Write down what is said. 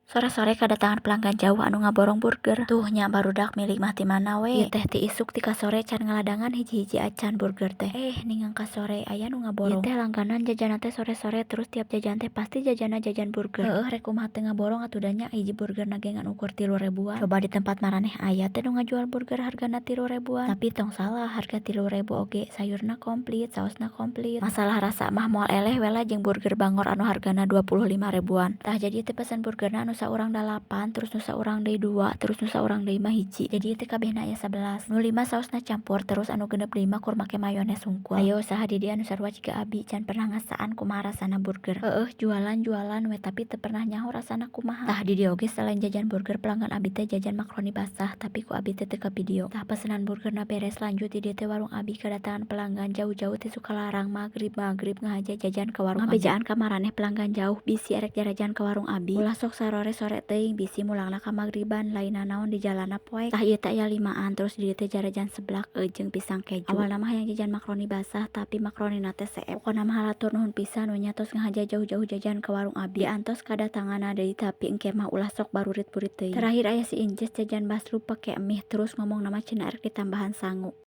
Sore-sore kadatangan pelanggan jauh anu ngaborong burger. Tuh nya, barudak, milik mah ti mana we. Ieu teh ti isuk ti ka sore can ngaladangan hiji-hiji acan burger teh. Eh, ningang ka sore aya nu ngaborong. Ieu teh langganan jajanna teh sore-sore, terus tiap jajan teh pasti jajanna jajan burger. Heueuh, rek kumaha teu ngaborong atuh da nya, hiji burgerna ge ngan ukur 3 ribuan. Coba di tempat maraneh aya teu nu ngajual burger hargana 3 ribuan? Tapi tong salah, harga 3 ribu oge sayurna komplit, saosna komplit. Masalah rasa mah moal eleh we lah jeung burger Bangor anu hargana 25 ribuan. Tah, jadi teh pesen burgerna anu saurang dalapan, terus nu saurang deui dua, terus nu saurang deui mah hiji. Jadi ieu teh kabehna aya 11. Nu lima saosna campur, terus anu 6 deui mah kur make mayones hungkul. Ayo, saha di dieu anu sarua jiga abi, can pernah ngasaan kumaha rasana burger? Heueuh, jualan jualan we, tapi teu pernah nyaho rasana kumaha. Tah, di dieu oge selain jajan burger, pelanggan abi teh jajan makaroni basah, tapi ku abi teh teu kavideo. Tah, pesenan burgerna beres, lanjut di dieu teh warung abi kadatangan pelanggan jauh-jauh ti Sukalarang, magrib-magrib ngahaja jajan ka warung abi. Ngabejaan ka maraneh pelanggan jauh bisi erek jarajan ka warung abi. Ulah sok sarore-sore teuing, bisi mulangna ka magriban, lain nanaon di jalanna poek. Tah, ieu teh aya limaan, terus di dieu teh jarajan seblak jeung pisang keju. Awalna mah hayang jajan makaroni basah, tapi makaronina teh seep. Pokona mah hatur nuhun pisan we nya, tos ngahaja jauh-jauh jajan ka warung abi. Diantos kadatanganna deui, tapi engke mah ulah sok barurit-burit teuing. Terakhir aya si Inces jajan basruk pake mie, terus ngomongna mah cenah erek ditambahan sangu.